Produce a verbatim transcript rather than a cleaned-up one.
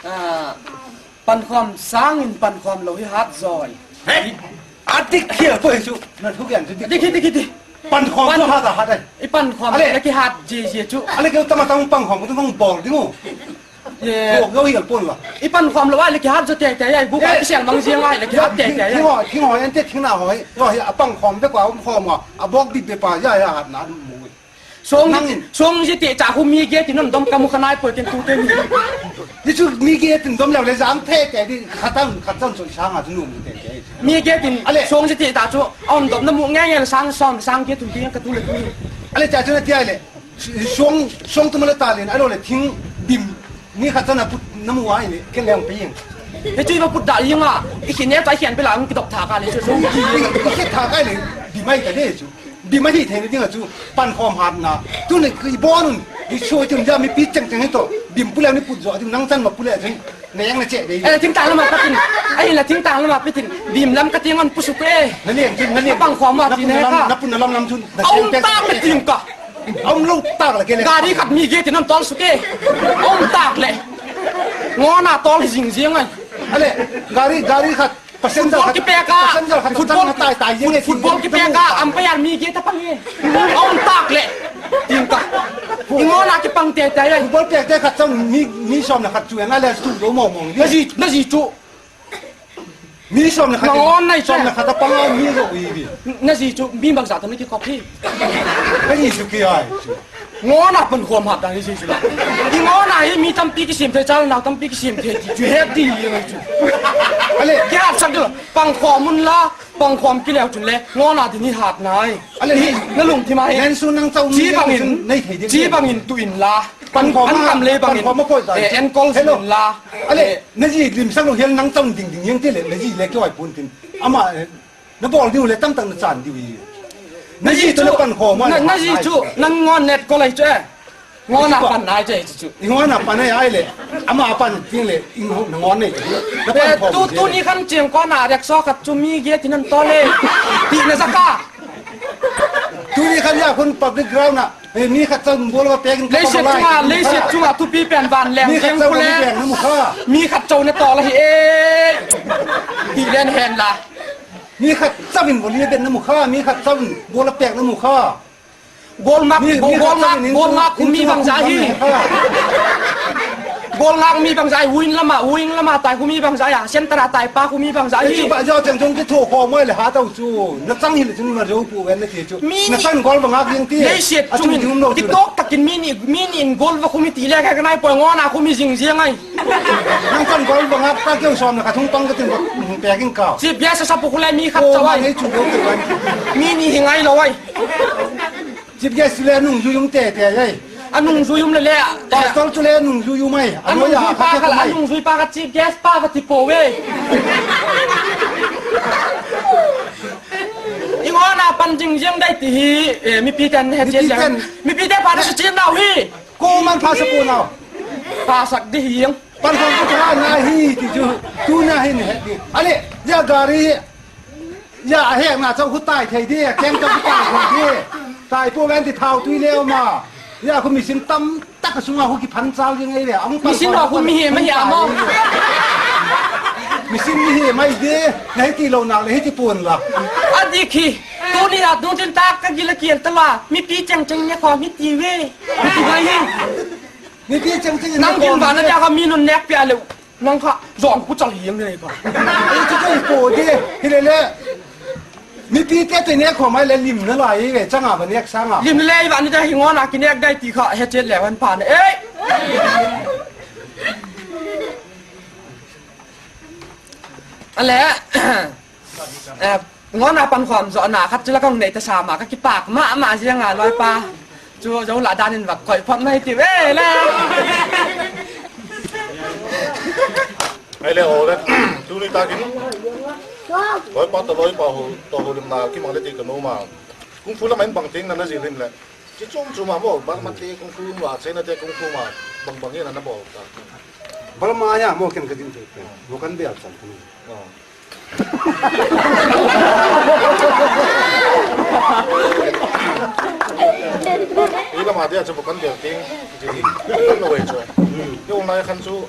Ah, pankhom sangin pankhom lou hi hat joi. Hey! Adik khel poi chu. Na thu gen chu dik. Dik hi, dik hi, dik. Pankhom chu hat a hat ai. I pankhom ale, le kihat ji ji chu. Ale keu tama tang pankhom tu nang bol ding u. Ye. Yo, yo hial pon la. I pankhom lou ai le kihat jo te te ai. Bu ka, eh, kisel mang jing ai le kihat te te ai. Thing ho, thing ho ante thing na ho. Yo hi a pankhom be kwa um khom a. A bok dik be pa ya ya hat na mu. Song, nangin. Song ji ti cha khu mi ge ti non dom ka mu khanai poi ken tu te mi. Ni chu mi ge tin dom leu le jang the te di khatan khatan so sang a tu nu te te. Mi ge tin ale. Song ji ti ta chu on dom na mu nge nge sang som sang ge tu ti ka tu le tu. Ale cha chu na ti ai le. Song, song tu ma le ta le, alo le thing dim ni khat cha na put na mu ai le ke leng pe ing. He chu ma put da ing a. I khin ne ta khin pe la ang ki dok tha ka le chu song ki. I khin tha ka le di mai ka le chu. Dim ahi thei na ding a chu pankhom hat na. Tuni kibon un, i soi tun ja mipi cheng cheng hi to. Dim pule ni put jo, dim nang chan ma pule chun. Na yang na che dei. Eh, thingtang lama patin. Ahi la thingtang lama patin. Dim lam ka ting on pusu ke. Na lian chun, na lian. Pankhom ma ti na ka. Na pun na lam lam chun. Aum tak le ting ka. Aum lou tak le ke le. Gari khat mi ge ti non tol su ke. Aum tak le. Ngona tol jing jing ai. Ale, gari, gari khat. Passenger khat, football kipek a, passenger khat, football, chang tai tai jeng e, football kipek a, umpire mi ge ta pang e. Aum tak le. Ting ka. I ngona kipang te te ai. Football pek te khat chang mi, mi som le khat chu na le tu lo mo mo. Na ji, na ji chu. Mi som le khat. Na ngon nai som le khat ta pang a mi lo i bi. Na ji chu mi bang ja ta mi ki copy. Ka ji chu ki ai chu. Ngona pankhom hat dan hi sila. I ngona hi mi tampi kisim thei, chal nau tampi kisim thei ti chu het di hi ngai chu. Ale. Kei hat sak dil, pankhom un la, pankhom kileu chun le, ngona din hi hat nai. Ale. Hi, na lungthim a hi. Nen su nang chau chi mi bangin, nei thei ding. Chi bangin tu in la. Pankhom an a, kam le bangin. Pankhom a koi dan. Eh, en kol su in la. Ale, eh, na ji lim sang lo hial nang chau ding ding yang te le, na ji le kei ai pun tin. Ama, eh, Na bol diu le tamtah na chan diu hi. Na ji chu, na pankhom a na, na ji chu, nang ngon net ko lai chu e. Ngona pan nai chu e chu. I ngona pan ai ai le. Ama pan ting le, i ngo-, na ngon nei. Na pankhom tu, tu ni khan cheng ko na rickshaw khat chu mi ge tin an to le. Ti na saka. Tu ni khan ya khun public ground na. Eh, mi khat chau bol va pek in ka leiset chunga, leiset chunga thupi pen van leng mi khat chau bol va pek na mu kha. Mi khat chau na to la hi e. Ti len hen la. Mi khat chau in bol va pek na mu kha, mi khat chau bol va pek na mu kha. Gol ngak, mi, gol, mi gol khat ngak, chau in gol ngak khu mi bang ja hi. Gol ngak mi bang ja hi, wing lama, wing lama tai khu mi bang ja hi, center a tai pa khu mi bang ja hi. Eh, chu ba jo chang chang ki tho kho mai le ha tau chu. Na chang hi le chun ma jo pu wen na ti chu. Mi ni. Na san gol va ngak jing ti. Leiset a chung chung in, ding um lo chu. Kitok takin mi ni, mi ni in gol va khu mi ti le ka nai poi ngona khu mi jing jing ai. Nang san gol va ngak ta keu som na ka thung pang ka tin va pek in ka. Chief guest sa pu khu le mi khat chau ai. Nei chu lo chu ai. Mi ni hi ngai lo ai. Chief guest le nungjui um te te ai. Anungjui um le le. Pastor chu le nungjui um ai. Anungjui pa ka, anungjui pa ka chief guest pa ka ti po ve. I ngona pan jing jing dai ti hi, eh, mipi ten he chen jang. Mipi ten. Mipi ten pa na su chin nau hi. Ko man pha sa pu nau. Pha sak di hi jang. Pan hong ko tha na hi ti chu. Tu na hin he di. Ale, ya gari. Ya, a hekna chau khu tai thei di, a keng chau khu tai thei di. Tai po ven ti thau tui leu ma. Ya, khu machine tamtah a sunga khu kiphan chau ding ei le. Machine ho khu mihem ahi a mo. Machine mihem ahi di, na hi ti lou nak le hi ti pon la. A dik hi, tuni a tung tin tak ka gil a kiel ta la, mipi cheng cheng ne kho mi ti ve. Mi ti ve hi. Mipi cheng cheng ne kho. Nang gin va na dia ka mi nun nek pia leu. Nang kha, jong khu chal hiang nei kha. Ei chu chu po de, hi le le. Mipi te te ne kho mai le lim na lai ve, changa va nek sanga. Lim le va ni da hi ngona ki nek dai ti kha, he chet le van pa ne. Ei! Ale. Eh, ngona pan khom jo na khat chu la kong nei ta sa ma ka kipak ma ma jia nga loi pa. Chu jo la dan in va koi phot mai ti ve le. Ai le o le. Tu ni ta kin. Loi pa ta loi pa ho, to ho lim na ki mang le ti ka no ma. Kung fu la mai bang ting na na ji lim le. Chi chom chom ma mo, Burma te kung fu ma, China te kung fu ma, bang bang ina na bol ta. Burma ya mo ken ka din te. Mo kan bel chan. Oh. Ila ma dia chu bukan dia ting, jadi, kan lo wei chu. Yo, nai khan chu.